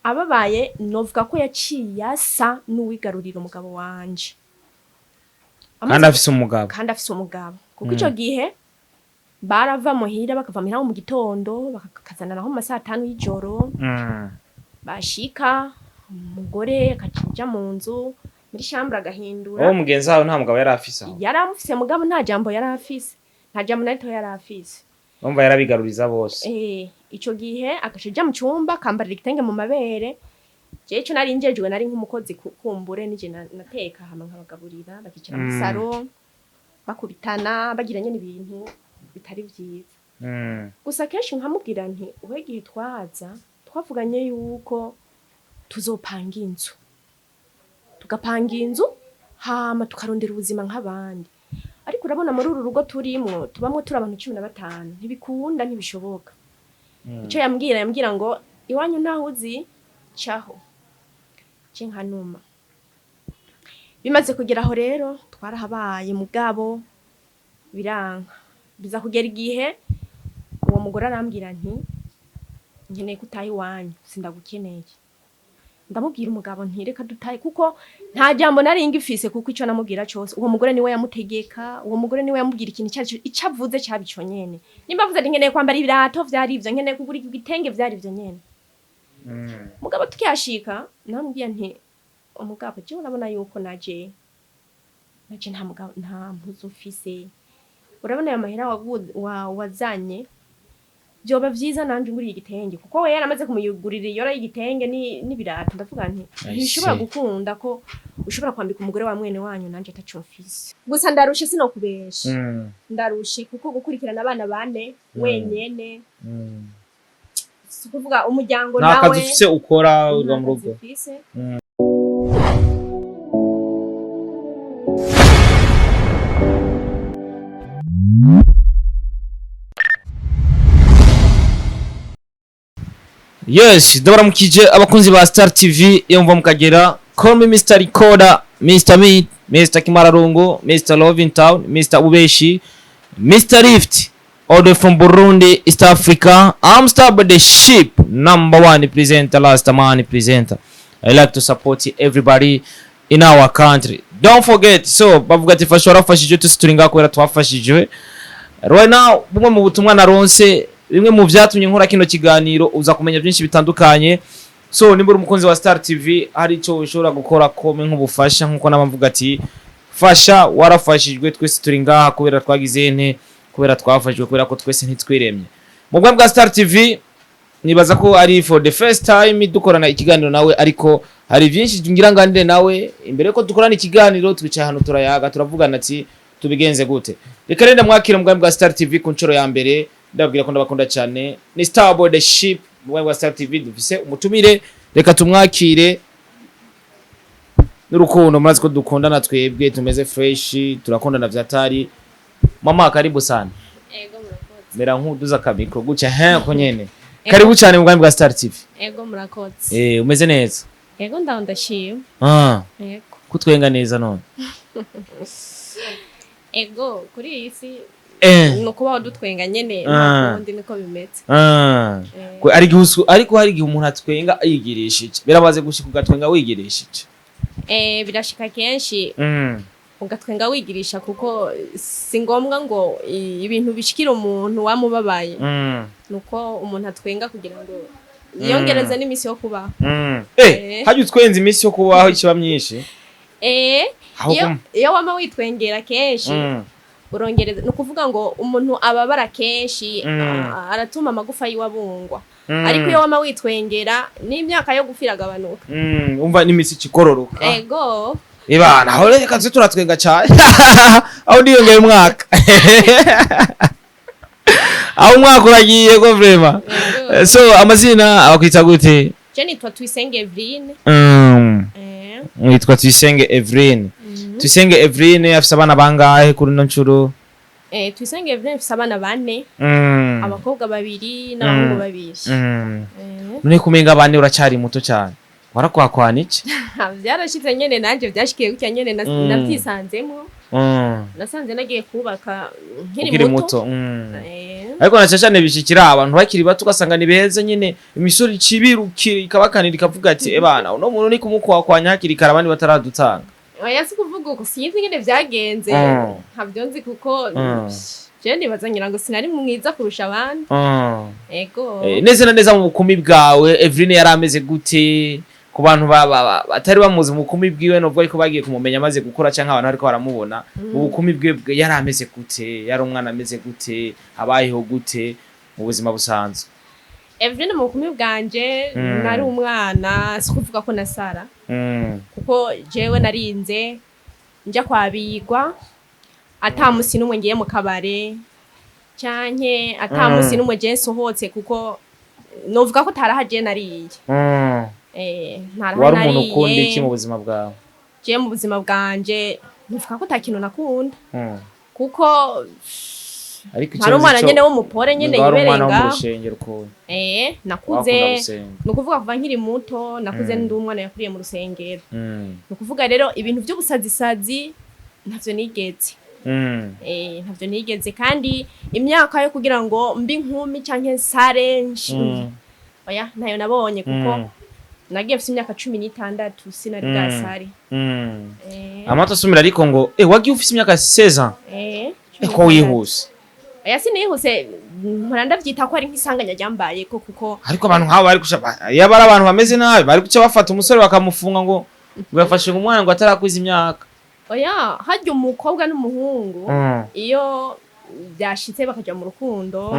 Ababaye, novuga ko yaciye asa n'uwigarurira umugabo wanje. Kandi afise umugabo? Kandi afise umugabo, kuko ico gihe barava muhira, bakava muhira mu gitondo, bakazanana nko mu masaha 5 y'ijoro. Bashika, umugore akaja mu nzu, muri chambre, agahindura. Uwo mugenzi wawe nta mugabo yari afise aho? Yari amufise, mugabo nta jambo yari afise, nta jambo na rito yari afise. Urumva yarabigaruriza bose. Ico gihe agaca aja mu cumba, akambarira igitenge mu mabere. Jewe ico nari njejwe, nari nk'umukozi, kumbure nije nateka, hama nkabagaburira, bakicara muri salon bakubitana, bagira nyene ibintu bitari vyiza. Gusa kenshi nkamubwira nti: "Uwe, igihe twaza twavuganye yuko tuzopanga inzu, tugapanga inzu, hama tukarondera ubuzima nk'abandi. Ariko urabona muri uru rugo turimwo, tubamwo turi abantu 15, ntibikunda, ntibishoboka." Ico yambwira ngo: "Iwanyu ntaho uzi, caho." Je nkanuma. Bimaze kugera aho rero, twarahabaye, mugabo biranka. Biza kugera igihe uwo mugore arambwira nti: "Nkeneye ko utaha iwanyu, sindagukeneye." Ndamubwira umugabo nti: "Reka dutahe," kuko nta jambo nari ngifise, kuko ico namubwira cose uwo mugore niwe yamutegeka, uwo mugore niwe yamubwira ikintu icyo aricyo, ico avuze caba ico nyene. Nimba avuze ati: "Nkeneye kwambara ibirato," vyari ivyo. "Nkeneye kugura igitenge," vyari ivyo nyene. Mugabo tukihashika, namubwiye nti: "Umugabo, jewe urabona yuko naje nta mugabo, nta mpuzu mfise. Urabona ayo mahera wazanye, vyoba vyiza nanje unguriye igitenge," kuko we yaramaze kumuyugurira iyora y'igitenge n'ibirato. Ndavuga nti: I "Ntibishobora see. gukunda ko ushobora kwambika umugore wa mwene wanyu nanje ataco mfise." Gusa ndarushe, sinokubesha. Ndarushe kuko gukurikirana abana bane wenyene, si ukuvuga umuryango Nta nawe. kazi ufise ukora, uri Nta mu kazi rugo? mfise. Yes, ndabaramukije abakunzi ba Star TV iyo mva mukagera. Call me Mr. Recorder, Mr. Meat, Mr. Kimararungu, Mr. Love in Town, Mr. Ubeshi, Mr. Rift, all the way from Burundi, East Africa. I'm Star but the ship, number one presenter, last man presenter. I like to support everybody in our country. Don't forget, so bavuga ati fasha warafashije, tusi turi ngaho kubera twafashijwe. Right now, bumwe mu butumwa naronse, bimwe mu vyatumye nkora kino kiganiro, uza kumenya byinshi bitandukanye. So nimba uri umukunzi wa Star TV, hari icyo ushobora gukora kome nk'ubufasha, nkuko n'abavuga ati fasha warafashijwe, twese turi ngaha kubera twagize nte? Kubera twafashijwe, kubera ko twese ntitwiremye. Mu bwa Star TV, nibaza ko ari for the first time dukorana ikiganiro nawe, ariko hari byinshi ngira ngandire nawe. Imbere ko dukorana ikiganiro, twicaye hano, turayaga, turavugana ati tubigenze gute. Reka rero ndamwakira mu bwami bwa Star TV ku nshuro ya mbere. Ndababwira ko ndabakunda cyane. Ni Starboy the Ship. Mu bwami bwa Star TV dufise umutumire, reka tumwakire n'urukundo. Murazi ko dukundana twebwe, tumeze fresh, turakundana vyatari. Mama, karibu sana. Ego, murakoze. Mera nk'uduza akamicro gutya he ko nyene. Karibu cyane mu bwami bwa Star TV. Ego, murakoze. Umeze neza? Ego, ndaho, ndashima. Ego. Kutwenga neza none. Ego, kuri iyi si ni ukubaho dutwenga nyene, nta kundi, niko bimeze. Ari igihe ariko hari igihe umuntu atwenga yigirishije. Biramaze gushika ugatwenga wigirishije? Birashika kenshi ugatwenga wigirisha, kuko si ngombwa ngo ibintu bishikire umuntu wamubabaye. Nuko umuntu atwenga kugira ngo yiyongereze n'iminsi yo kubaho. Hajya utwenza iminsi yo kubaho ikiba myinshi. Aho Iyo wama witwengera kenshi, urongereza. Ni ukuvuga ngo umuntu ababara kenshi, aratuma amagufa yiwe abungwa. Ariko iyo wama witwengera, n'imyaka yo gupfa iragabanuka. Umva n'iminsi ikigororoka. Ego. Ibana aho reka tuze turatwenga cyane, aho ndiyongera umwaka, aho umwaka uragiye ko vraiment. Ego. So amazina abakwita gute? Je nitwa Tuyisenge Eveline. Witwa Tuyisenge Eveline. Tuyisenge Eveline afise abana bangahe kuri ino nshuro? Tuyisenge Eveline mfise abana bane, abakobwa babiri n'abahungu babiri. None kumenga bane, uracyari muto cyane, warakwakwana iki? Vyarashitse nyene, nanje vyashikiye gutya nyene, navyisanzemwo. Nasanze nagiye kubaka nkiri Ukiri muto. muto. Ariko na cyane cyane bishikira abantu bakiri bato, ugasanga ni beza nyine, imisoro icibirukira ikabakanira, ikavuga ati: "Ebana, uno muntu ni kumukwakwanya hakiri kare abandi bataradutanga." Oya, si kuvuga uko, sinzi ingene vyagenze. Ntabyo nzi kuko je nibaza ngira ngo sinari mwiza kurusha abandi. Ego. Neza na neza mu bukumi bwawe, Eveline yari ameze gute ku bantu batari bamuzi mu bukumi bwiwe, nubwo ariko bagiye kumumenya amaze gukura, canke abantu ariko baramubona mu bukumi bwiwe yari ameze gute? Yari umwana ameze gute? Abayeho gute mu buzima busanzwe? Eveline mu bukumi bwanje, nari umwana, si kuvuga ko nasara, kuko jewe narinze nja kwabigwa ata musi n'umwe ngiye mu kabare, canke ata musi n'umwe je nsohotse, kuko novuga ko taraha je nariye. Ntaraha. Wari umuntu ukunda iki Nariye. mu buzima bwawe? Je mu buzima bwanje novuga ko ata kintu nakunda, kuko Ariko ntari umwana nyene w'umupore nyene wari yibereye umwana wo mu ngaho. rushengero ukuntu. Nakuze, Wakunda gusenga. ni ukuvuga kuva nkiri muto nakuze ndi umwana yakuriye mu rusengero. Ni ukuvuga rero ibintu by'ubusazisazi ntavyo nigeze. Ntavyo nigeze, kandi imyaka yo kugira ngo mbe inkumi canke nsare oya, ntayo nabonye, kuko nagiye mfise imyaka 16, sinari bwasare. Amato asumira, ariko ngo wagiye ufise imyaka 16 ans? Ko wihuse? Oya, sinihuse, mpora ndavyita ko ari nk'isanganya ryambayeko, kuko Ariko abantu nk'abo bari guca, iyo ari abantu bameze nabi, bari guca bafata umusore bakamufunga ngo yafashe ngo umwana ngo atarakwiza imyaka. Oya, harya umukobwa n'umuhungu iyo byashitse bakaja mu rukundo,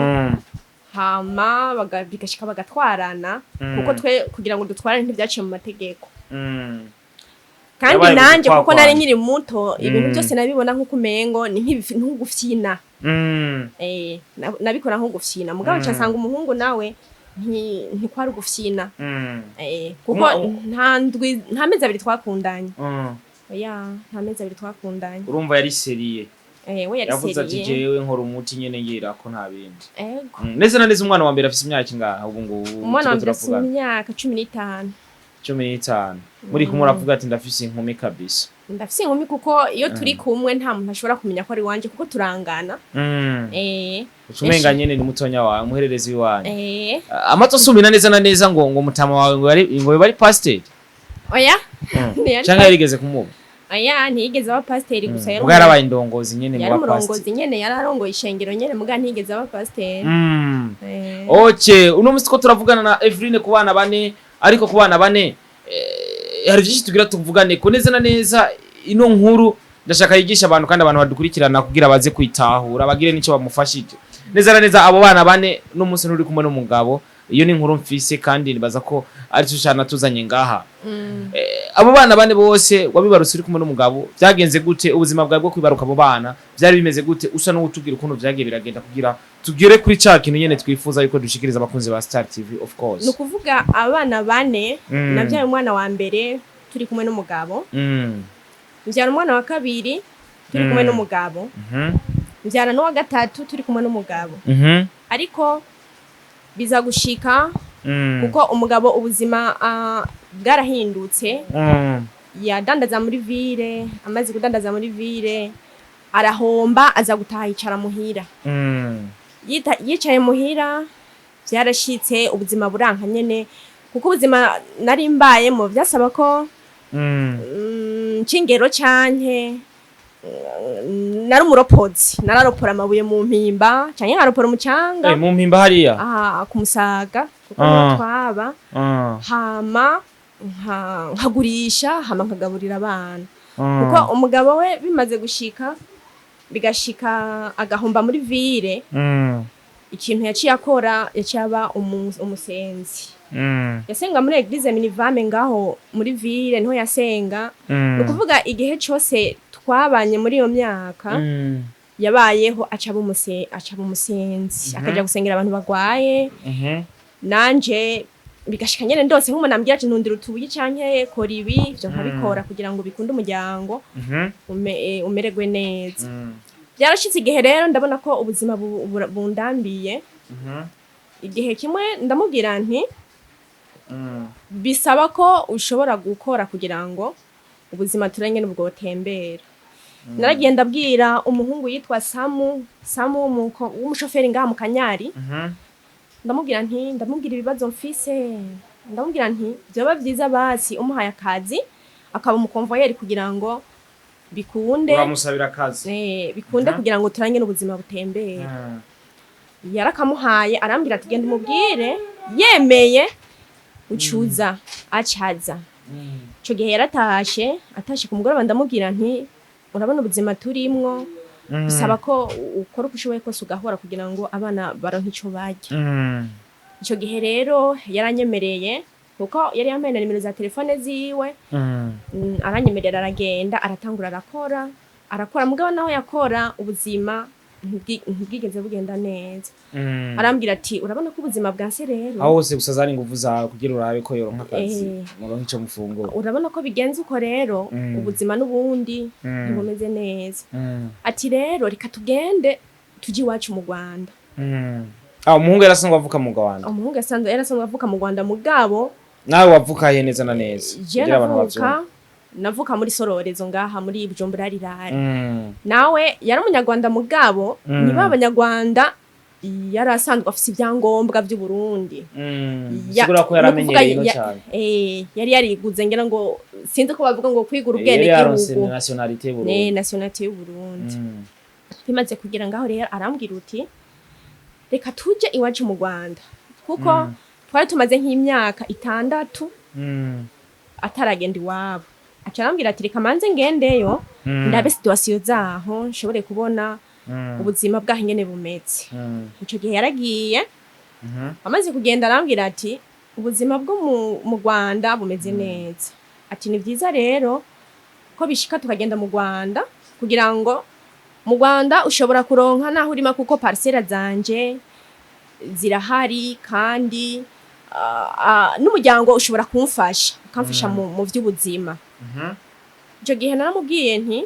hama bigashika bagatwarana, kuko twe kugira ngo dutwarane ntibyaciye mu mategeko. Kandi Yabaye mu nanje kuko nari gukwakwana. nkiri muto, ibintu byose nabibona nk'uko umengo ni nk'ugufyina. Nabikora nk'ugufyina, mugabo nca nsanga umuhungu nawe ntikwari ugufyina. Kuko nta ndwi, nta mezi 2 twakundanye. Oya, nta mezi 2 twakundanye. Urumva yari sérieux. We yari Yavuze ati: sérieux. "Jewe nkora umuti nyene, ngira ko nta bindi." Ego. Neza na neza umwana wa mbere afise imyaka ingahe ubu ngubu Umwana wa turiko mbere afise turavugana? imyaka 15. 15. Muri kumwe uravuga ati: "Ndafise inkumi kabisa." Ndafise inkumi, kuko iyo turi kumwe nta muntu ashobora kumenya ko ari wanje, kuko turangana. Uca umenga nyene ni mutonya wawe, umuhererezi w'iwanyu. Amato asumira, neza na neza ngo mutama wawe ngo bari pasiteri? Oya. Ntiyari. Canke yarigeze kumuba? Oya, ntiyigeze aba pasiteri, gusa yari Muga yarabaye indongozi nyene mu yari ba umurongozi pasiteri. nyene, yari arongoye ishengero nyene, muga ntiyigeze aba pasiteri. Okay, uno musi ko turavugana na Eveline ku bana bane, ariko ku bana bane hari byinshi tugira tuvugane ko. Neza na neza ino nkuru ndashaka yigisha abantu kandi abantu badukurikirana kugira baze kwitahura, bagire n'icyo bamufashije. Neza na neza abo bana bane no munsi nturi kumwe n'umugabo, iyo ni inkuru mfise kandi nibaza ko ari cyo cyane tuzanye ngaha. Abo bana bane bose wabibarutse uri kumwe n'umugabo, byagenze gute? Ubuzima bwawe bwo kwibaruka abo bana byari bimeze gute? Usa n'uwutubwira ukuntu vyagiye biragenda kugira tugere kuri ca kintu nyene twifuza yuko dushikiriza abakunzi ba Star TV, of course. Ni ukuvuga abana bane, nabyaye umwana wa mbere turi kumwe n'umugabo, mbyara umwana wa kabiri turi kumwe n'umugabo, mbyara n'uwa gatatu turi kumwe n'umugabo. Ariko biza gushika, kuko umugabo ubuzima bwarahindutse. Yadandaza muri ville, amaze kudandaza muri ville arahomba, aza gutaha yicara muhira. Yicaye muhira, byarashitse ubuzima buranka nyene, kuko ubuzima nari mbayemo byasaba ko ncingero canke nari umuropozi, nararopora amabuye mu Mpimba canke nkaropora umucanga. Mu Mpimba hariya? Aha ku Musaga, kuko niho twaba. Hama nkagurisha, hama nkagaburira abana, kuko umugabo we bimaze gushika, bigashika agahomba muri ville, ikintu yaciye akora, yaciye aba umusenzi. Yasenga muri église Minivame ngaho muri ville, niho yasenga. Ni ukuvuga igihe cose twabanye muri iyo myaka, yabayeho aca aba umusenzi, akaja gusengera abantu bagwaye. Nanje bigashika nyene ndose nk'umuntu ambwira ati: "Ntundira utubuye canke kora ibi", ivyo nkabikora kugira ngo bikunde umuryango umererwe neza. Byarashitse igihe rero ndabona ko ubuzima bundambiye. Igihe kimwe ndamubwira nti: "Bisaba ko ushobora gukora kugira ngo ubuzima turenge n'ubwo butembera." Naragiye ndabwira umuhungu yitwa Samu, Samu w'umushoferi ngaha mu Kanyari. Ndamubwira nti, ndamubwira ibibazo mfise, ndamubwira nti vyoba vyiza basi umuhaye akazi akaba umukonvoyeri kugira ngo bikunde. Uramusabira akazi. Bikunde kugira ngo turange n'ubuzima butembere. Yarakamuhaye, arambwira ati genda umubwire, yemeye ucuza acaza. Ico gihe yaratashe, atashe ku mugoroba ndamubwira nti urabona ubuzima turimwo, bisaba ko ukora uko ushoboye kose ugahora kugira ngo abana baronke ico barya. Ico gihe rero yaranyemereye, kuko yari yambaye na nimero za telefone ziwe. Aranyemerera, aragenda, aratangura arakora, arakora, mugabo naho yakora ubuzima ntibwigeze bugenda neza. Arambwira ati urabona ko ubuzima bwanse rero. Aho hose gusa zari inguvu zawe kugira urabe ko yoronka akazi, muronke ico mufungura. Urabona ko bigenze uko rero, ubuzima n'ubundi ntibumeze neza. Ati rero reka tugende tujye iwacu mu Rwanda. Ah, umuhungu yarasanzwe avuka mu Rwanda? Umuhungu yasanzwe yarasanzwe avuka mu Rwanda, mugabo Nawe wavuka he neza na neza, je kugira abantu navuka bavyumve? Navuka muri Sororezo ngaha muri Bujumbura rirare. Nawe yari umunyarwanda, mugabo niba abanyarwanda yari asanzwe afise ibyangombwa by'u Burundi. Sigura ko Ni ukuvuga yaramenyereye ino cyane. Yari yariguze, ngira ngo sinzi ko bavuga ngo kwigura Yari ubwene yaronse gihugu. nationalité y'u Ne Burundi. nationalité y'u Burundi. Bimaze kugira ngaho rero arambwira uti reka tuje iwacu mu Rwanda, kuko twari tumaze nk'imyaka 6 ataragenda iwabo. Aca arambwira ati reka manze ngendeyo, ndabe situation zaho, nshobore kubona ubuzima bwaho ingene bumeze. Ico gihe yaragiye. Amaze kugenda arambwira ati ubuzima bwo mu Rwanda bumeze neza, ati ni byiza rero ko bishika tukagenda mu Rwanda, kugira ngo mu Rwanda ushobora kuronka naho urima, kuko parcelle zanje zirahari, kandi n'umuryango ushobora kumfasha, ukamfasha mu vy'ubuzima. Ico gihe naramubwiye nti,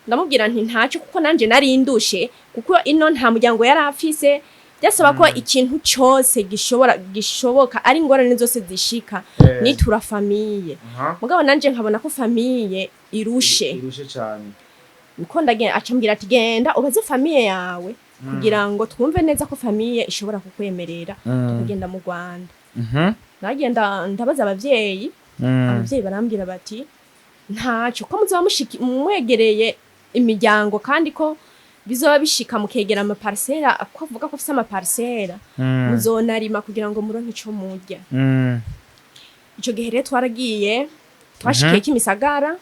ndamubwira nti ntacyo, kuko nanje nari ndushe, kuko ino nta muryango yari afise, byasaba ko ikintu cyose gishobora gishoboka, ari ingorane zose zishika nitura famille. Mugabo nanje nkabona ko famille irushe. Irushe cyane. Niko ndagenda, acambwira ati genda ubaze famille yawe kugira ngo twumve neza ko famille ishobora kukwemerera tukagenda mu Rwanda. Nagenda ndabaza abavyeyi. Abavyeyi barambwira bati ntacyo, ko muzoba mwegereye imiryango, kandi ko bizoba bishika mukegera amaparcelle, ko avuga ko afise amaparcelle, muzonarima kugira ngo muronke ico murya. Ico gihe rero twaragiye, twashikiye Kimisagara.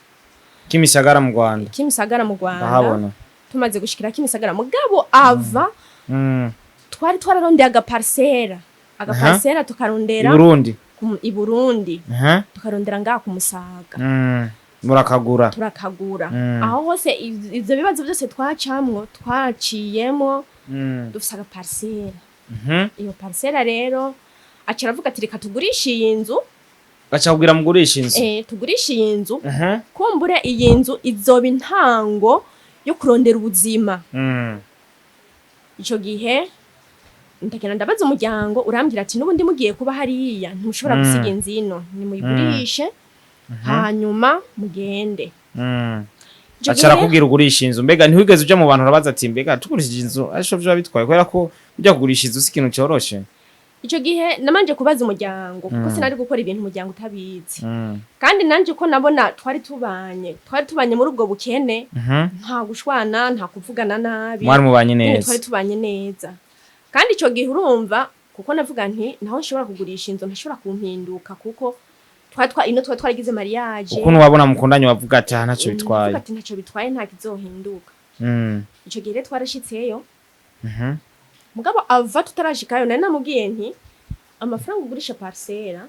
Kimisagara mu Rwanda. Kimisagara mu Rwanda. Ndahabona. Tumaze gushikira Kimisagara, mugabo ava twari twararondeye agaparcelle, agaparcelle I tukarondera Burundi. I Burundi. Tukarondera ngaha ku Musaga. Murakagura. Turakagura. Aho hose ivyo bibazo byose twacamwo, twaciyemo dufise agaparcelle. Iyo parcelle rero aca aravuga ati reka tugurishe iyi nzu. Gaca kugira mugurisha inzu. Tugurishe iyi nzu, kumbure iyi nzu izoba intango yo kurondera ubuzima. Ico gihe ndagenda ndabaza umuryango, urambwira ati n'ubundi mugiye kuba hariya ntimushobora gusiga inzu ino, nimuyigurishe hanyuma mugende. Ico Aca arakubwira ugurisha inzu. Mbega ntiwigeze uja mu bantu urabaza ati mbega tugurishije inzu ariko vyoba bitwaye, kubera ko ujya kugurisha inzu si ikintu coroshe? Ico gihe namanje kubaza umuryango, kuko sinari gukora ibintu umuryango utabizi. Kandi nanje ko nabona twari tubanye muri ubwo bukene, nta gushwana, nta kuvugana nabi. Mwari mubanye Nyene neza. twari tubanye neza. Kandi ico gihe urumva, kuko navuga nti naho nshobora kugurisha inzu ntashobora kumpinduka, kuko twari twa ino twari twaragize mariage. Ukuntu wabona mukundanye wavuga ati aha ntacyo bitwaye. Ndavuga ati ntacyo bitwaye, nta kizohinduka. Ico gihe rero twarashitseyo. Mugabo ava tutarashikayo nari namubwiye nti amafaranga ugurisha parcelle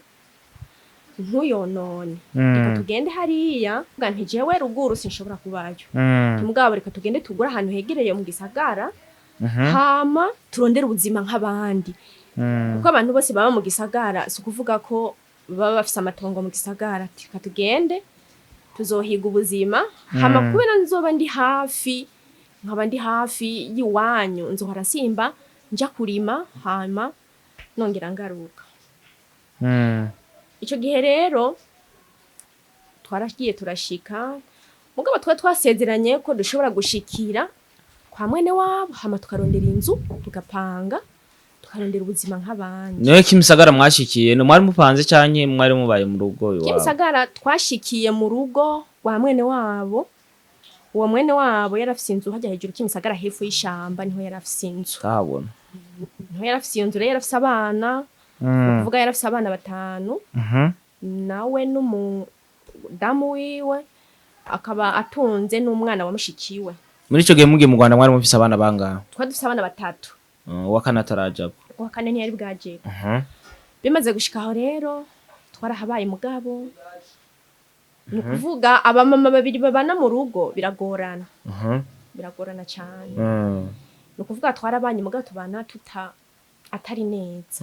ntuyonone, reka tugende hariya. Mvuga nti jewe ruguru sinshobora kubayo. Mugabo reka tugende tugure ahantu hegereye mu gisagara, hama turondere ubuzima nk'abandi, kuko abantu bose baba mu gisagara si ukuvuga ko baba bafise amatongo mu gisagara. Reka tugende tuzohiga ubuzima, hama kubera nzoba ndi hafi, nkaba ndi hafi y'iwanyu, nzohora nsimba nja kurima, hama nongera ngaruka. Ico gihe rero twaragiye turashika. Mugabo twa twasezeranye ko dushobora gushikira kwa mwene wabo, hama tukarondera inzu, tugapanga, tukarondera ubuzima nk'abandi. Niwe Kimisagara mwashikiye, no mwari mupanze canke mwari mubaye mu rugo iwabo? Kimisagara twashikiye mu rugo rwa mwene wabo. Uwo mwene wabo yarafise inzu hajya hejuru Kimisagara, hepfo y'ishamba, niho yarafise inzu. Kahabona. Niho yarafise iyo nzu rero. Yarafise abana, kuvuga yarafise abana batanu, nawe n'umudamu wiwe, akaba atunze n'umwana wa mushikiwe. Muri ico gihe mugiye mu Rwanda mwari mufise abana bangahe? Twari dufise abana batatu. Uwa kane atarajako? Uwa kane ntiyari bwajeko. Bimaze gushika aho rero, twarahabaye, mugabo ni ukuvuga abamama babiri babana mu rugo biragorana, biragorana cyane. Ni ukuvuga twarabanye, mugabo tubana tuta atari neza,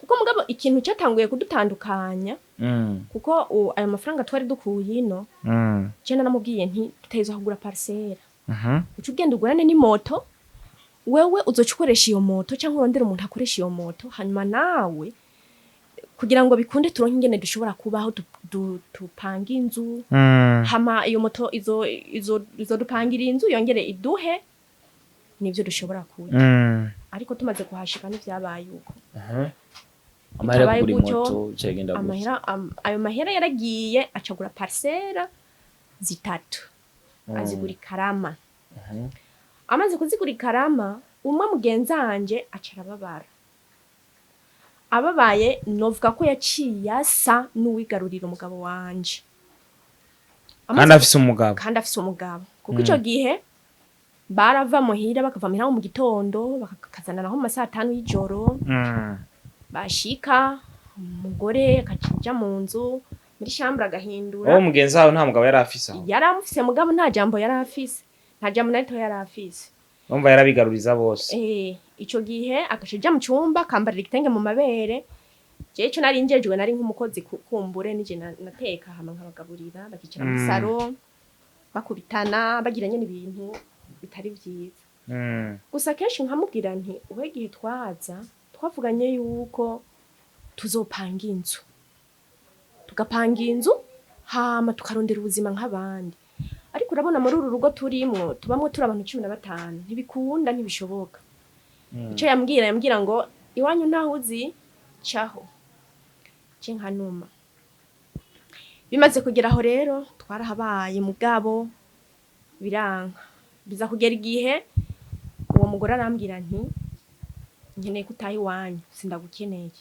kuko mugabo ikintu cyatanguye kudutandukanya, kuko ayo mafaranga twari dukuye ino, je naramubwiye nti tuteza kugura parcelle, uca ugenda ugurane n'imoto, wewe uzoca ukoresha iyo moto cyangwa urondere umuntu akoresha iyo moto, hanyuma nawe kugira ngo bikunde turonke ingene dushobora kubaho, tupange inzu, hama iyo moto izo izo izodupangira inzu, yongere iduhe nivyo dushobora kurya. Ariko tumaze kuhashika ntivyabaye uko. Amahera yo Bitabaye kugura gutyo, imoto cagenda gutya. Amahera ayo mahera yaragiye, acagura parcelle zitatu, azigura ikarama. Amaze kuzigura ikarama, umwe mugenzanje aca arababara. Ababaye, novuga ko yaciye asa n'uwigarurira umugabo wanje. Kandi afise umugabo? Kandi afise umugabo, kuko ico gihe barava muhira, bakava muhira nko mu gitondo, bakazana naho mu masaha 5 y'ijoro. Bashika, umugore akaja mu nzu, muri chambre, agahindura. Uwo mugenzi wawe nta mugabo yari afise aho? Yari amufise, mugabo nta jambo yari afise, nta jambo na rito yari afise. Urumva yarabigaruriza bose. Ico gihe agaca aja mu cumba, akambarira igitenge mu mabere. Jewe ico nari njejwe, nari nk'umukozi, kumbure nije nateka, hama nkabagaburira, bakicara muri salon bakubitana, bagira nyene ibintu bitari vyiza. Gusa kenshi nkamubwira nti uwe igihe twaza twavuganye yuko tuzopanga inzu, tugapanga inzu, hama tukarondera ubuzima nk'abandi, ariko urabona muri uru rugo turimwo, tubamwo turi abantu 15, ntibikunda, ntibishoboka. Ico yambwira, yambwira ngo iwanyu ntaho uzi caho ce nkanuma. Bimaze kugera aho rero, twarahabaye, mugabo biranka. Biza kugera igihe uwo mugore arambwira nti nkeneye ko utaha iwanyu, sindagukeneye.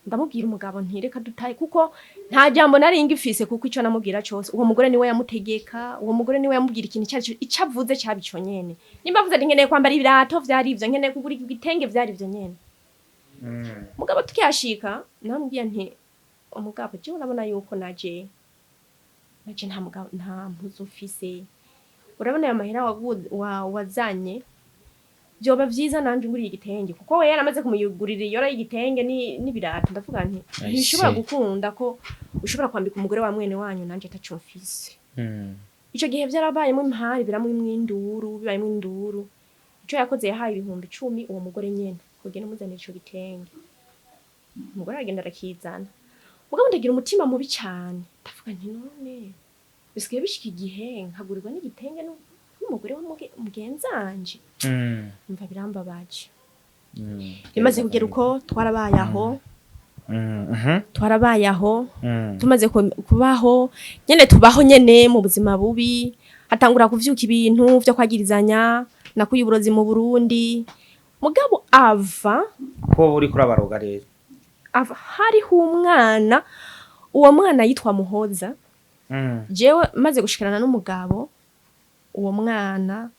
Ndamubwira umugabo nti reka dutahe, kuko nta jambo nari ngifise, kuko ico namubwira cose uwo mugore niwe yamutegeka, uwo mugore niwe yamubwira ikintu icyo aricyo, ico avuze cyaba ico nyene. Nimba avuze ati nkeneye kwambara ibirato, vyari ivyo; nkeneye kugura igitenge, vyari ivyo nyene. Mugabo tukihashika, namubwiye nti umugabo, jewe urabona yuko naje nta mugabo, nta mpuzu mfise, urabona ayo mahera wazanye, vyoba vyiza nanje unguriye igitenge, kuko we yaramaze kumuyugurira iyora y'igitenge n'ibirato. Ndavuga nti I ntibishobora see. gukunda ko ushobora kwambika umugore wa mwene wanyu nanje ataco mfise. Ico gihe vyarabayemwo impari, biramwo induru. Bibayemwo induru, ico yakoze, yahaye 10.000 uwo mugore nyene kugenda umuzanira ico gitenge. Umugore aragenda arakizana. Mugabo ndagira umutima mubi cane, ndavuga nti none bisigaye bishika igihe nkagurirwa n'igitenge n'umugore wa mugenzanje. Umva birambabaje. Bimaze kugera uko, twarabaye aho, twarabaye aho. Tumaze kubaho nyene, tubaho nyene mu buzima bubi, hatangura kuvyuka ibintu vyo kwagirizanya nakuye uburozi mu Burundi. Mugabo ava Ko uri kurabaroga rero? Ava hariho umwana, uwo mwana yitwa Muhoza. Jewe maze gushikirana n'umugabo, uwo mwana,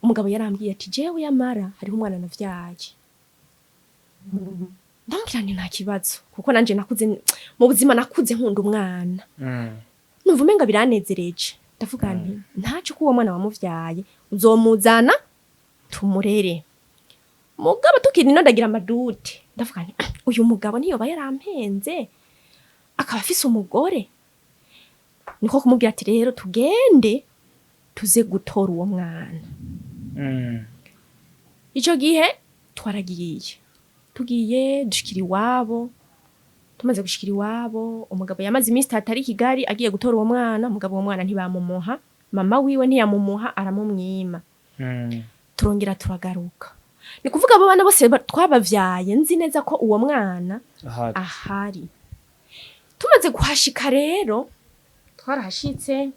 umugabo yarambwiye ati jewe yamara hariho umwana navyaye. Ndamubwira nti nta kibazo, kuko nanje nakuze mu buzima, nakuze nkunda umwana. Numva umenga biranezereje, ndavuga nti ntaco, ko uwo mwana wamuvyaye uzomuzana tumurere. Mugabo tukiri ino ndagira ama doutes, ndavuga nti uyu mugabo ntiyoba yarampenze akaba afise umugore? Niko kumubwira ati rero tugende tuze gutora uwo mwana. Ico gihe twaragiye, tugiye dushikira iwabo. Tumaze gushikira iwabo, umugabo yamaze iminsi 3 ari i Kigali agiye gutora uwo mwana. Umugabo uwo mwana ntibamumuha, mama wiwe ntiyamumuha, aramumwima. Turongera turagaruka. Ni kuvuga abo bana bose twabavyaye nzi neza ko uwo mwana ahari. Ahari. Tumaze kuhashika rero, twarahashitse,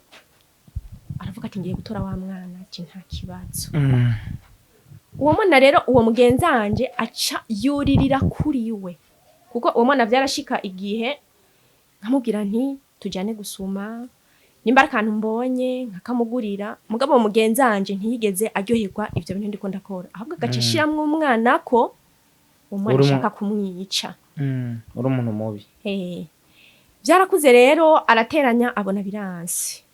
aravuga ati: "Ngiye gutora wa mwana." Ati: "Nta kibazo." Uwo mwana rero, uwo mugenzanje aca yuririra kuri we, kuko uwo mwana vyarashika igihe nkamubwira nti: "Tujane gusuma, nimba ari akantu mbonye nkakamugurira." Mugabo uwo mugenzanje ntiyigeze aryoherwa ivyo bintu ndiko ndakora, ahubwo agaca ashiramwo umwana ko uwo mwana ashaka kumwica. Uri umuntu mubi. Vyarakuze rero, arateranya, abona biranse.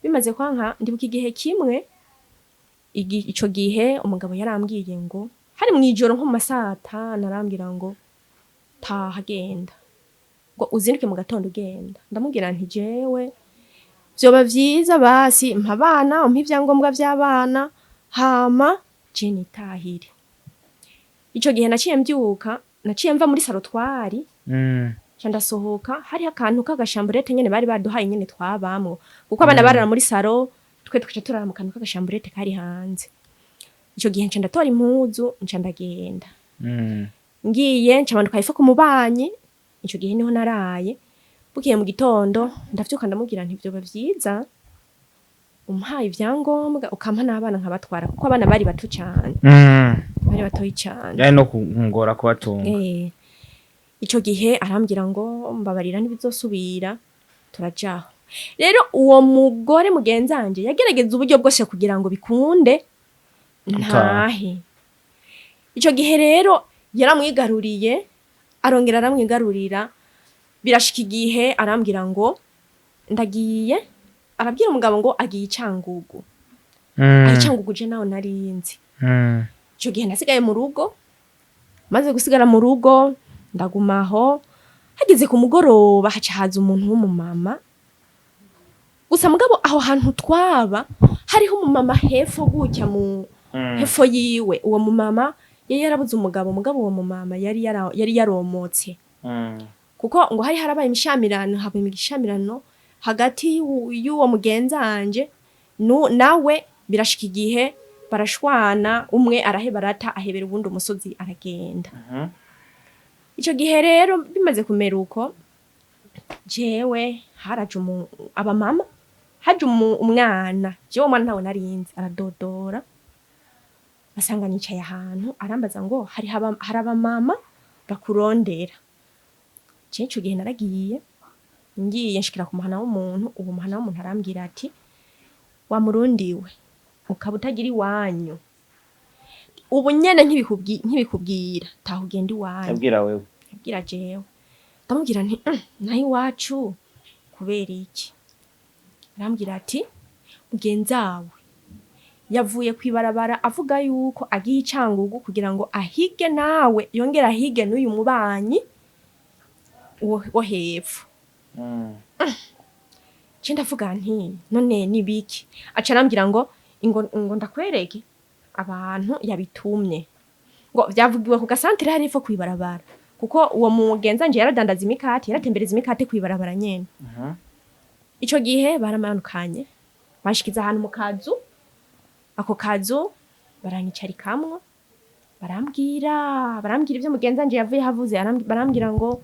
Bimaze kwanka, ndibuka igihe kimwe, ico gihe umugabo yarambwiye ngo, hari mw'ijoro nko mu masaha 5, arambwira ngo: "Taha, genda, ngo uzinduke mu gatondo ugenda." Ndamubwira nti: "Jewe vyoba vyiza basi mpa abana, umpe ivyangombwa vy'abana, hama je nitahire." Ico gihe naciye mvyuka, naciye mva muri salon twari, nca ndasohoka. Hariho akantu k'agashamburete nyene bari baduhaye nyene twabamwo, kuko abana barara muri salon, twe tukaca turara mu kantu k'agashamburete kari hanze. Ico gihe nca ndatora impuzu, nca ndagenda. Ngiye, nca manuka hepfo ku mubanyi. Ico gihe niho naraye. Bukeye mu gitondo ndavyuka, ndamubwira nti: "Vyoba vyiza umpaye ivyangombwa, ukampa n'abana nkabatwara," kuko abana bari bato cane, bari batoyi cane. Yari no kungora kubatunga. Ico gihe arambwira ngo: "Mbabarira, ntibizosubira." Turajaho rero. Uwo mugore mugenzanje yagerageza uburyo bwose kugira ngo bikunde ntahe. Ico gihe rero yaramwigaruriye, arongera aramwigarurira. Birashika igihe arambwira ngo: "Ndagiye." Arabwira umugabo ngo agiye i Cangugu. Aho i Cangugu je naho narinzi. Ico gihe nasigaye mu rugo. Maze gusigara mu rugo, ndagumaho. Hageze ku mugoroba, haca haza umuntu w'umumama gusa. Mugabo aho hantu twaba hariho umumama hepfo gutya, mu hepfo yiwe. Uwo mumama yari yarabuze umugabo. Mugabo uwo mumama yari yaromotse, kuko ngo hari harabaye imishamirano, haba imishamirano hagati y'uwo mugenzanje nawe. Birashika igihe barashwana, umwe araheba, arata, ahebera uwundi umusozi, aragenda. Ico gihe rero bimaze kumera uko, jewe haraje abamama, haje umwana. Jewe umwana ntawe narinzi. Aradodora, asanga nicaye ahantu, arambaza ngo: "Hari abamama bakurondera." Je ico gihe naragiye. Ngiye, nshikira ku muhana w'umuntu. Uwo muhana w'umuntu arambwira ati: "Wa Murundi we, ukaba utagira iwanyu, ubu nyene nkibikubwira, taha ugenda iwanyu." Abwira wewe? Abwira jewe. Ndamubwira nti: Naho iwacu kubera iki?" Arambwira ati: "Mugenzawe yavuye kwibarabara avuga yuko agiye i Cangugu kugira ngo ahige nawe, yongere ahige n'uyu mubanyi wo hepfo." Ce ndavuga nti: "None nibiki?" Aca arambwira ngo: "Ngo ndakwereke abantu yabitumye." Ngo vyavugiwe ku gasantere hari hepfo kwibarabara, kuko uwo mugenzanje yaradandaza imikate, yaratembereza imikate kwibarabara nyene. Ico gihe baramanukanye, banshikiza ahantu mu kazu. Ako kazu baranyicarikamwo, barambwira ivyo mugenzanje yavuye havuze. Barambwira ngo: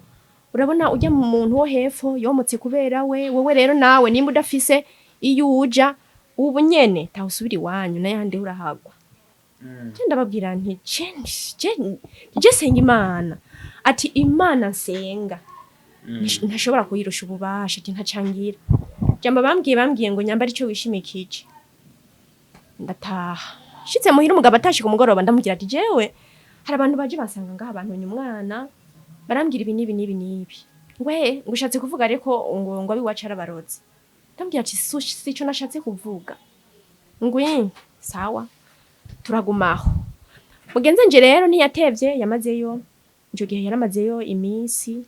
"Urabona ujya mu muntu wo hepfo yomotse kubera we. Wowe rero nawe nimba udafise iyo uja, ubu nyene taha usubira iwanyu, n'ayandi urahagwa." Je ndababwira nti: "Je senga Imana." Ati: "Imana nsenga ntashobora kuyirusha ububasha." Ati: "Ntacangira jambo." Bambwiye ngo: "Nyambara ico wishimikije." Ndataha. Shitse muhira, umugabo atashe ku mugoroba, ndamubwira ati: "Jewe hari abantu baje basanga ngaha, bantonye umwana, barambwira ibi n'ibi n'ibi n'ibi." We ngo: "Ushatse kuvuga ariko ngo abiwacu arabarozi?" Ndamubwira ati: "Sico nashatse kuvuga." Ngwi: "Sawa." Turagumaho. Mugenzi nje rero ntiyatevye, yamazeyo ico gihe, yaramazeyo iminsi,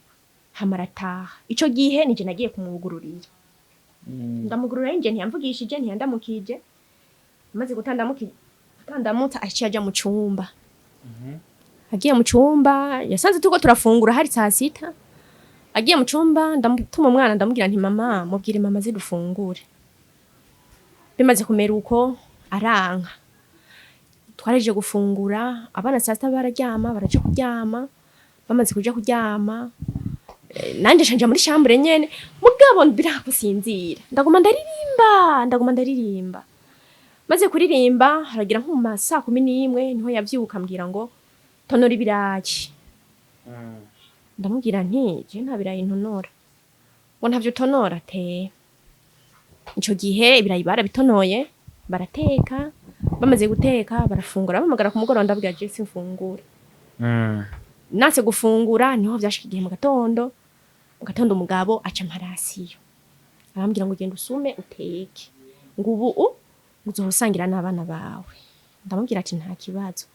hama arataha. Ico gihe nije nagiye kumwugururira. Ndamugurura yinjiye, ntiyamvugishije, ntiyandamukije. Amaze gutandamutsa, aciye aja mu cumba. Agiye mu cumba, yasanze turiko turafungura, hari saa 6. Agiye mu cumba, ndamutuma umwana, ndamubwira nti: "Mama, mubwire mama zidufungure." Bimaze kumera uko, aranka. Twaraje gufungura, abana saa sita bararyama, baraja kuryama. Bamaze kuja kuryama, nanje nca nja muri chambre nyene, mugabo birakusinzira, ndaguma ndaririmba, ndaguma ndaririmba. Maze kuririmba, haragira nko mu ma 11:00, niho yavyuka, ambwira ngo: "Tonora ibirayi." Ndamubwira nti: "Je nta birayi ntonora." Ngo: "Ntavyo utonora te?" Ico gihe ibirayi barabitonoye, barateka. Bamaze guteka, barafungura. Bampamagara ku mugoroba, ndabwira: "Je simfungura." Nanse gufungura. Niho vyashika igihe mu gatondo, mu gatondo umugabo aca ampa ration, arambwira ngo: "Genda usume uteke," ngo: "Ubu uzosangira n'abana bawe." Ndamubwira ati: "Nta kibazo."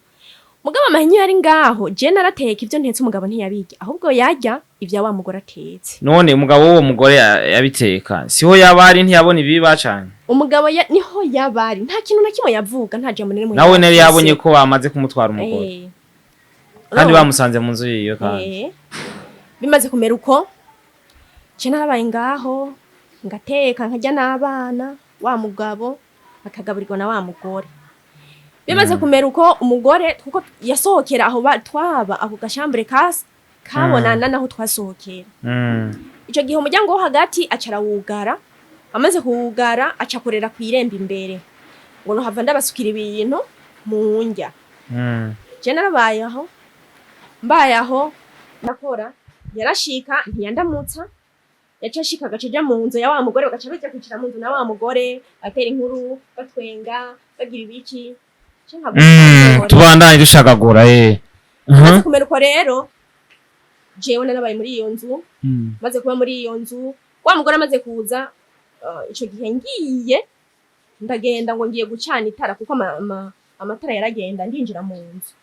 Mugabo amahinyu yari ngaho. Je narateka, ivyo ntetse umugabo ntiyabirya, ahubwo yarya ivya wa mugore atetse. None umugabo w'uwo mugore yabiteka, siho yaba ari, ntiyabona ibiba cane? Umugabo niho yabari, nta kintu na kimwe yavuga, nta jambo na rimwe Nawe nari yavuze. yabonye ko bamaze kumutwara umugore kandi bamusanze mu nzu yiwe kandi. Bimaze kumera uko, je narabaye ngaho, ngateka, nkarya n'abana, wa mugabo akagaburirwa na wa mugore. Bimaze kumera uko, umugore kuko yasohokera aho twaba, ako ga chambre kabonana naho twasohokera. Ico gihe umuryango wo hagati aca arawugara. Amaze kuwugara, aca akorera kw'irembo imbere, ngo nohava ndabasukira ibintu mu ndya. Je narabaye aho, mbaye aho ndakora. Yarashika, ntiyandamutsa, yaca ashika agaca aja mu nzu ya wa mugore, bagaca baja kwicara mu nzu na wa mugore, batera inkuru, batwenga, bagira ibiki. Ce nkavuga ngo Tubandanye dushagagura. Maze kumera uko rero, jewe narabaye muri iyo nzu. Maze kuba muri iyo nzu, wa mugore amaze kuza, ico gihe ngiye, ndagenda ngo ngiye gucana itara, kuko amatara yaragenda. Ndinjira mu nzu,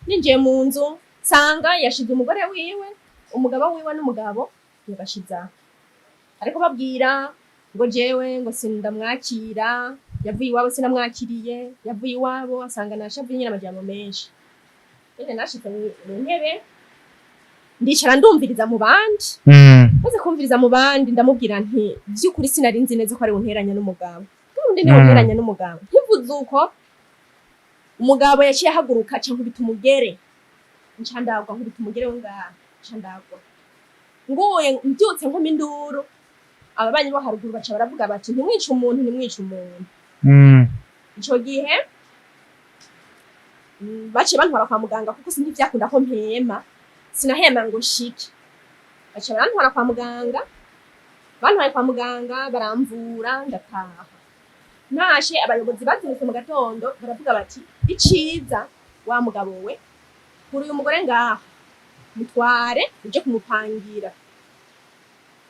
ninjiye mu nzu nsanga yashize umugore wiwe, umugabo wiwe n'umugabo yabashize aho, ariko babwira ngo jewe ngo sindamwakira, yavuye iwabo sinamwakiriye, yavuye iwabo asanga nashavuye nyine, amajambo menshi nyine. Nashitse mu ntebe, ndicara, ndumviriza mu bandi. Maze kumviriza mu bandi, ndamubwira nti: "Vy'ukuri sinari nzi neza ko ari unteranya n'umugabo, ubundi niwe unteranya n'umugabo." Nkivuze uko, umugabo yaciye ahaguruka, aca nkubita umugere, nca ndagwa. Nkubita umugere wo ngaha, nca ndagwa. Nguye, mbyutse nkoma induru. Ababanyi bo haruguru baca baravuga bati: "Ntimwice umuntu, ntimwice umuntu." Ico gihe baciye bantwara kwa muganga, kuko ntivyakunda ko mpema, sinahema ngo nshike. Baca barantwara kwa muganga. Bantwaye kwa muganga, baramvura, ndataha. Ntashe, abayobozi bazindutse mu gatondo, baravuga bati: "Iciza, wa mugabo we, kuri uyu mugore ngaha, mutware uje kumupangira."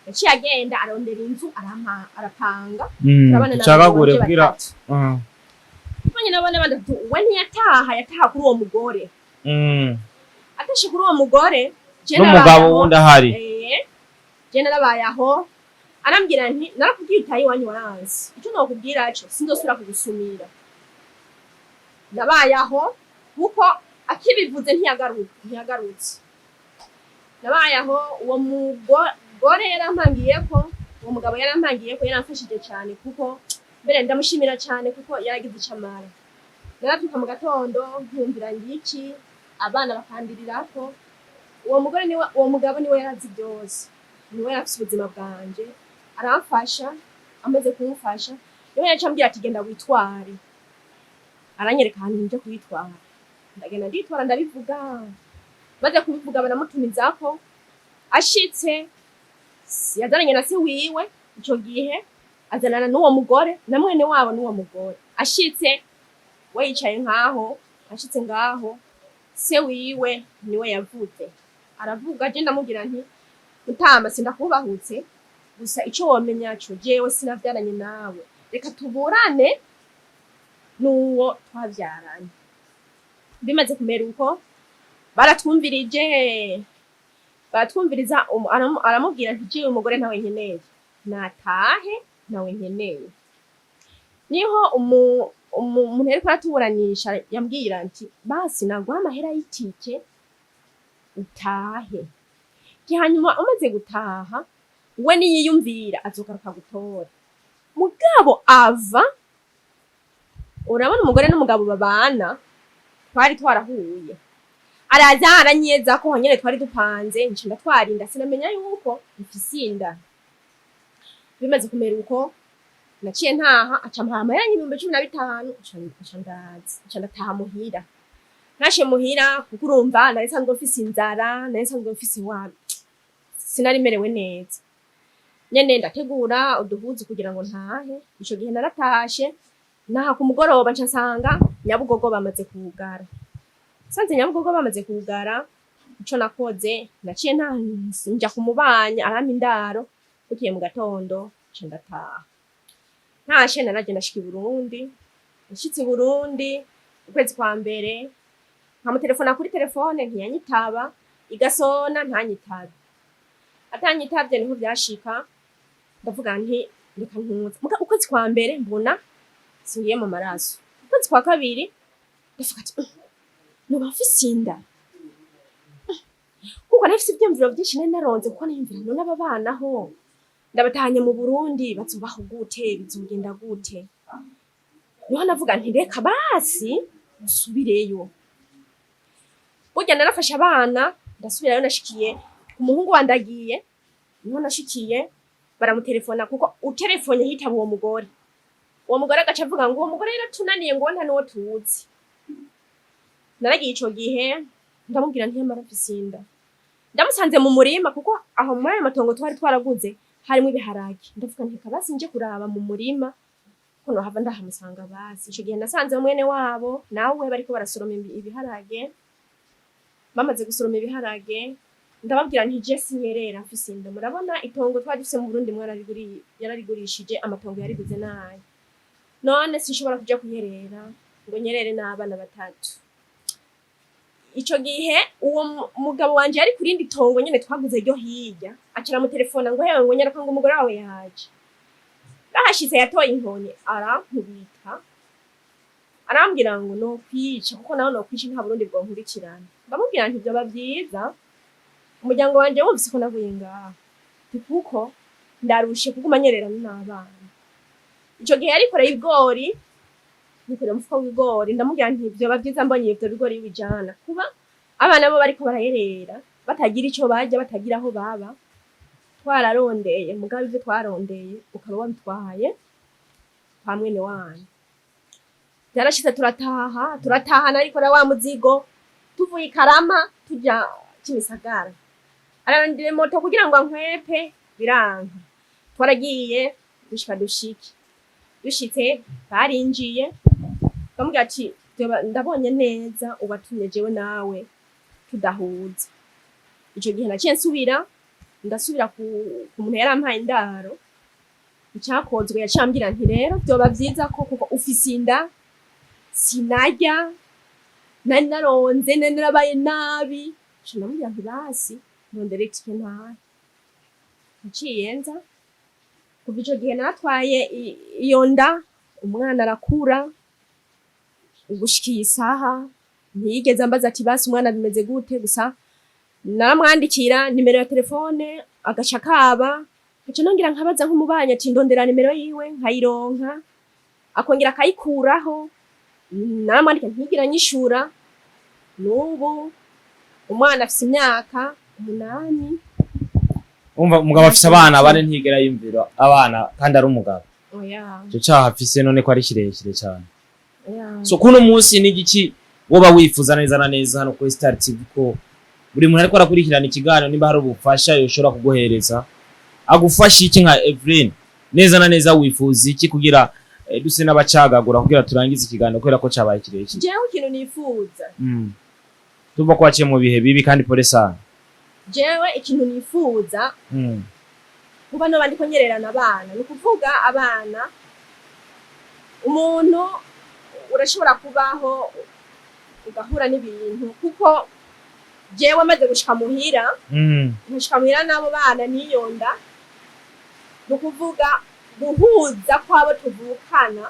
Yaciye agenda arondera inzu, arampa, arapanga. Turabana Ducagagure n'abagabo kugira batatu. Tubanye n'abana batatu. We ntiyataha, yataha kuri uwo mugore. Atashe kuri uwo mugore, je N'umugabo narabaye aho. wundi ahari. Je narabaye aho, arambwira nti: "Narakubwiye utaye iwanyu, waranse. Ico nokubwira co, sinzosubira kugusumira." Nabaye aho, kuko akibivuze ntiyagaruka, ntiyagarutse. Nabaye aho. Uwo mugore yarampangiye ko, uwo mugabo yarampangiye ko, yaramfashije cyane, kuko mbere ndamushimira cyane, kuko yaragize icyo amara. Naravyuka mu gatondo nkumvira ngiki, abana bakandirirako. Uwo mugore niwe, uwo mugabo niwe yarazi byose, niwe yarafise ubuzima bwanje, aramfasha. Amaze kumufasha, niwe yaca ambwira ati: "Genda witware." Aranyereka ahantu nje kwitwara, ndagenda nditwara, ndabivuga. Maze kubivuga, baramutumizako. Ashitse, yazananye na se wiwe. Ico gihe azanana n'uwo mugore na mwene wabo n'uwo mugore. Ashitse, we yicaye nkaho. Ashitse ngaho, se wiwe niwe yavuze, aravuga. Je ndamubwira nti: "Mutama, sindakubahutse, gusa ico womenya co, jewe sinavyaranye nawe, reka tuburane n'uwo twavyaranye." Bimaze kumera uko, baratwumvirije, baratwumviriza. Aramubwira nti: "Jewe umugore ntawe nkeneye, natahe, ntawe nkeneye." Niho umuntu yariko aratuburanisha yambwira nti: "Basi naguha amahera y'itike utahe." Nti hanyuma umaze gutaha, we niyiyumvira azogaruka gutora. Mugabo ava, urabona, umugore n'umugabo babana, twari twarahuye, araza aranyeza ko nyene twari dupanze, nca ndatwara inda, sinamenya yuko mfise inda. Bimaze kumera uko, naciye ntaha, aca mpa amahera 15,000, nca ndaza, nca ndataha muhira. Ntashe muhira, kuko urumva nari nsanzwe mfise inzara, nari nsanzwe mfise wa sinari merewe neza nyene, ndategura uduhuzu kugira ngo ntahe. Ico gihe naratashe, naha ku mugoroba, nca nsanga Nyabugogo bamaze kugara. Nsanze Nyabugogo bamaze kugara, ico nakoze, naciye ntaha, nja kumubanya, arampa indaro. Bukeye mu gatondo nca ndataha. Ntashe, naraje ndashika i Burundi. Nshitse i Burundi ukwezi kwa mbere, nkamutelefona kuri telefone ntiyanyitaba, igasona ntanyitabe. Atanyitavye, niho vyashika ndavuga nti reka ntuze. Muga ukwezi kwa mbere mbona singiye mu maraso, ukwezi kwa kabiri ndavuga ati: "Noba mfise inda?" Kuko nafise ivyiyumviro vyinshi, nari naronze, kuko niyumvira: none aba bana ho ndabatahanye mu Burundi bazobaho gute? Bizogenda gute? Niho navuga nti reka basi nsubireyo. Burya narafashe abana ndasubirayo. Nashikiye ku muhungu wandagiye, niho nashikiye baramutelefona, kuko utelefone hitaba uwo mugore. Uwo mugore agaca avuga ngo uwo mugore yaratunaniye, ngo nta n'uwo tuzi. Naragiye ico gihe, ndamubwira nti yamara mfise inda. Ndamusanze mu murima, kuko aho muri ayo matongo twari twaraguze harimwo ibiharage. Ndavuga nti kabasi nje kuraba mu murima ko nohava ndahamusanga. Basi ico gihe nasanze mwene wabo nawe bariko barasoroma ibiharage. Bamaze gusoroma ibiharage, ndababwira nti je sinyerera mfise inda. Murabona itongo twari dufise mu Burundi, yararigurishije, amatongo yariguze nayo, none sinshobora kuja kuyerera ngo nyerere n'abana batatu. Ico gihe uwo mugabo wanje yari kurindi tongo nyene twaguze ryo hirya, aca aramutelefona ngo hewe, ngo nyaruka, ngo umugore wawe yaje. Bahashitse yatoye inkoni arankubita, arambwira ngo nokwica, kuko nawe nokwica nta Burundi bwonkurikirana. Ndamubwira nti vyoba vyiza umuryango wanje wumvise ko navuye ngaha, nti kuko ndarushe kuguma nyererana n'abana. Ico gihe yarikoreye ibigori, nikoreye umufuko w'ibigori. Ndamubwira nti vyoba vyiza mbonye ivyo bigori bijana kuba abana bo bariko barayerera, batagira ico barya, batagira aho baba. Twararondeye, mugabo ivyo twarondeye ukaba wabitwaye kwa mwene wanyu. Vyarashitse turataha, turatahana ariko na wa muzigo. Tuvuye i Karama tuja Kimisagara, ararondera moto kugira ngo ankwepe, biranka. Twaragiye dushika, dushike, dushitse barinjiye, bamubwira ati: "Ndabonye neza ubatumye jewe nawe tudahuza." Ico gihe naciye nsubira, ndasubira ku muntu yarampaye indaro. Icakozwe, yaciye ambwira nti rero vyoba vyiza ko kuko ufise inda, sinarya, nari naronze, nari narabaye nabi. Nca ndamubwira nti basi ndondera itike ntahe. Naciye nza. Kuva ico gihe naratwaye iyo nda, umwana arakura gushika iyi saha ntiyigeze ambaza ati basi umwana bimeze gute. Gusa naramwandikira nimero ya telefone agaca kaba, nkaca nongera nkabaza nk'umubanyi ati ndondera nimero yiwe, nkayironka, akongera akayikuraho. Naramwandikira ntiyigira anyishura. N'ubu umwana afise imyaka 8. Umva, umugabo afise abana bane, ntigera yumvira abana kandi ari umugabo. Oya. Ico caha afise none ko ari kirekire cane. Oya. So kuno munsi ni igiki woba wifuza neza na neza hano kuri Star TV, ko buri muntu ariko arakurikirana ikiganiro, nimba hari ubufasha yoshobora kuguhereza, agufasha iki nka Evelyn? Neza na neza wifuza iki, kugira duse n'abacagagura kugira turangize ikiganiro, kubera ko cabaye kirekire? Jewe ikintu nifuza, Tuva ko waciye mu bihe bibi kandi pole sana. Jewe ikintu nifuza, kuba noba ndiko nyererana abana, ni ukuvuga abana, umuntu urashobora kubaho ugahura n'ibintu, kuko jewe maze gushika muhira, nkashika muhira n'abo bana niyonda, ni ukuvuga guhuza kw'abo tuvukana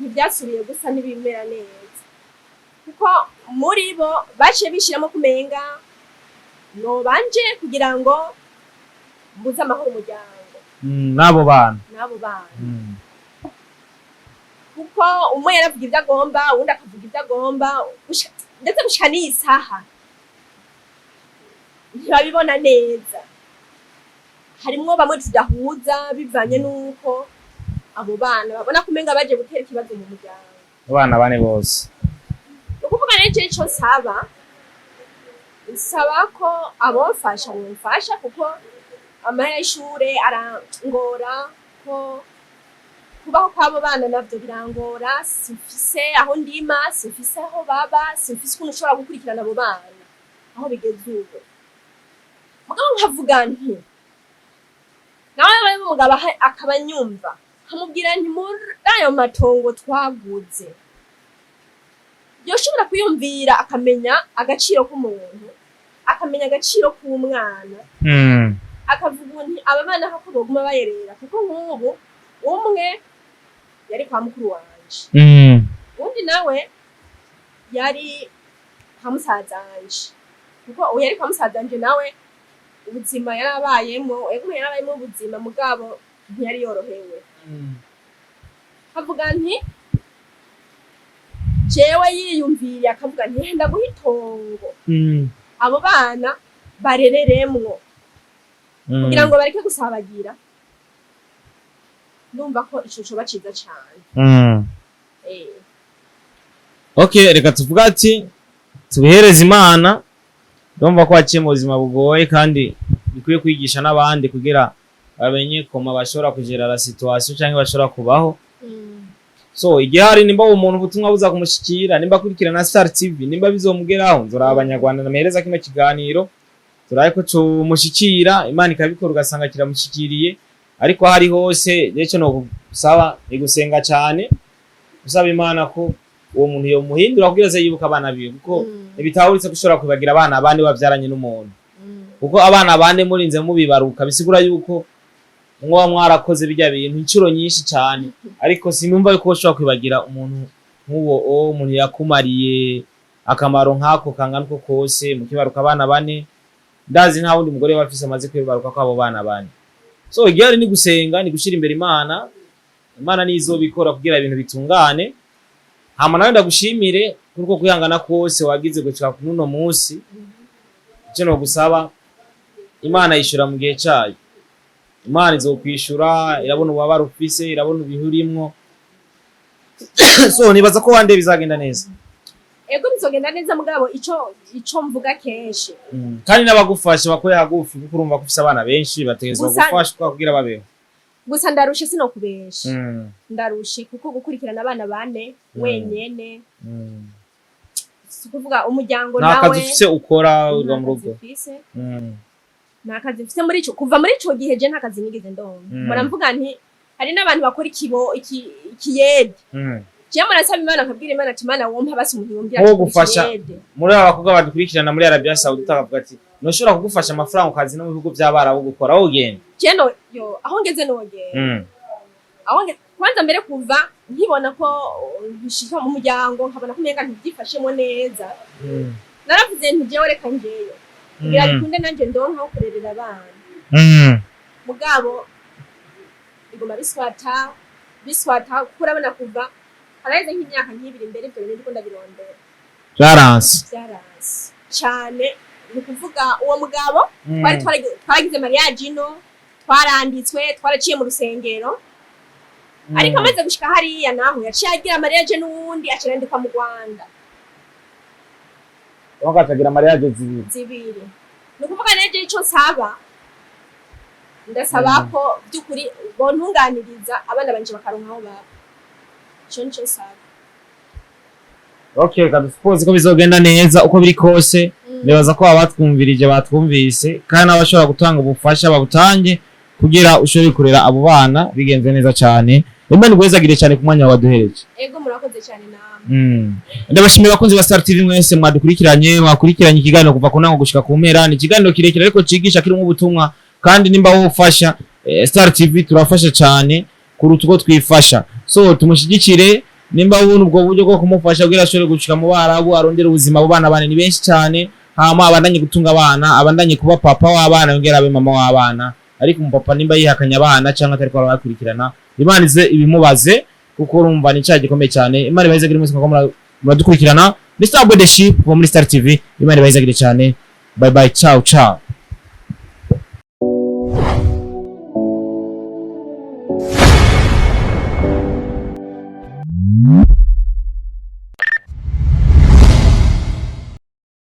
ntivyasubiye gusa n'ibimera neza, kuko muri bo baciye bishiramo kumenga Nobanje kugira ngo mbuze amahoro umuryango N'abo bana. N'abo bana, kuko umwe yaravuga ibyo agomba, uwundi akavuga ibyo agomba, ndetse gushika n'iyi saha ntibabibona neza. Harimwo bamwe tudahuza bivanye n'uko abo bana babona ko umenga baje gutera ikibazo mu muryango. Abana bane bose. Ni ukuvuga rero ico nsaba ko abomfasha bomfasha, kuko amahera y'ishure arangora, ko kubaho kw'abo bana navyo birangora. Simfise aho ndima, simfise aho baba, simfise ukuntu ushobora gukurikirana abo bana aho bigeze ubu. Mugabo nkavuga nti nawe bari umugabo akaba anyumva, nkamubwira nti muri ayo matongo twaguze yoshobora kwiyumvira, akamenya agaciro k'umuntu, akamenya agaciro k'umwana, akavuga nti aba bana hako boguma bayerera, kuko nk'ubu umwe yari kwa mukuru wanje, uwundi nawe yari kwa musazanje, kuko uwo yari kwa musazanje nawe ubuzima yarabayemwo, ego yarabayemwo ubuzima, mugabo ntiyari yorohewe. Kavuga nti jewe yiyumviriye akavuga nti ndaguha itongo, abo bana barereremwo, kugira ngo bareke gusabagira, ndumva ko ico coba ciza cane. Okay, reka tuvuga ati tubihereze Imana. Ndumva ko waciye mu buzima bugoye, kandi bikwiye kwigisha n'abandi kugira bamenye koma bashobora kugera la situation cyangwa bashobora kubaho. So igihari, nimba uwo muntu ubutumwa buza kumushikira, nimba akurikirana Star TV, nimba bizomugeraho, nzoraba Abanyarwanda namuhereza kino kiganiro, turabe ko comushikira. Imana ikabikora ugasanga kiramushikiriye. Ariko aho ari hose rero, no gusaba ni gusenga cyane, usaba Imana ko uwo muntu yomuhindura kugira aze yibuka abana biwe, kuko ntibitahuritse ko ushobora kwibagira abana bane bavyaranye n'umuntu, kuko abana bane murinze mubibaruka bisigura yuko mwoba mwarakoze birya bintu inshuro nyinshi cyane. Ariko sinumva yuko ushobora kwibagira umuntu nk'uwo, umuntu yakumariye akamaro nk'ako kangana uko kose, mukibaruka abana bane. Ndazi nta wundi mugore wafise amaze kwibaruka ko abo bana bane. So igihari ni gusenga, ni gushira imbere Imana. Imana niyo izobikora kugira ibintu bitungane. Hama nawe ndagushimire kuri uko kwihangana kose wagize gushika kuno munsi. Icyo nogusaba, Imana yishura mu gihe cayo. Imana izokwishura, irabona ububabare ufise, irabona ibihe urimwo. So nibaza ko wande bizagenda neza. Ego, bizogenda neza, mugabo ico mvuga kenshi Kandi n'abagufasha bakore hagufi, kuko urumva ko ufise abana benshi bategerezwa gufashwa kugira babeho. Gusa ndarushe, sinokubesha. Ndarushe kuko gukurikirana abana bane wenyene, si ukuvuga umuryango Nta nawe. kazi ufise ukora, urwa mu Nta kazi rugo. mfise. Nta kazi mfise muri ico, kuva muri ico gihe je nta kazi nigeze ndonka. Mpora mvuga nti hari n'abantu bakora ikibo ikiyede. Jewe murasaba Imana, nkabwira Imana ati: "Imana, wompa basi umuntu yombwira Nko ati kora gufasha. ikiyede." Muri aba bakobwa badukurikirana muri Arabia Saudite, akavuga ati ntushobora kugufasha amafaranga ukazi no mu bihugu by'Abarabu gukora, aho ugenda. Je no yo aho ngeze nogenda. Aho ngeze kwanza mbere, kuva nkibona ko nkishika mu muryango, nkabona ko umenga ntibyifashemo neza, naravuze nti jewe reka njeyo kugira bikunde nanje ndonka aho kurerera abana. Mugabo biguma biswata biswata, kuko urabona kuva haraheze nk'imyaka nk'ibiri mbere ibyo bintu ndiko ndabirondera. Byaranse. Byaranse cane. Ni ukuvuga uwo mugabo twari twaragize mariage ino, twaranditswe, twaraciye mu rusengero, ariko amaze gushika hariya naho yaciye agira mariage n'uwundi, aca mu Rwanda. Wakacagira mariage zibiri. Zibiri. Ni ukuvuga neje ico nsaba, ndasaba ko by'ukuri bontunganiriza abana banje bakaronka aho baba. Ico nico nsaba. Okay, kabisa, ko bizogenda neza uko biri kose. Nibaza ko abatwumvirije batwumvise, kandi n'abashobora gutanga ubufasha babutange kugira ushobore kurera abo bana bigenze neza cyane. Imana igwezagire cyane ku mwanya waduhereje. Ego, murakoze cyane namwe. Ndabashimira abakunzi ba Star TV mwese mwadukurikiranye, mwakurikiranye ikiganiro kuva ku ntango gushika ku mpera. Ni ikiganiro kirekire ariko cigisha, kirimo ubutumwa. Kandi nimba wofasha, Star TV turafasha cyane kuruta uko twifasha. So tumushyigikire nimba ubona ubwo buryo bwo kumufasha kugira ashobore gushika mu Barabu, arondere ubuzima. Abo bana bane ni benshi cyane. Hama abandanye gutunga abana, abandanye kuba papa w'abana, yongera abe mama w'abana. Ariko umupapa nimba yihakanye abana cyangwa atariko arabakurikirana, Imana ize ibimubaze, kuko urumva ni icyaha gikomeye cyane. Imana ibahezagire mwese kuko muradukurikirana. Ni Star Boy The Ship kuva muri Star TV. Imana ibahezagire cyane. Bye bye, ciao ciao.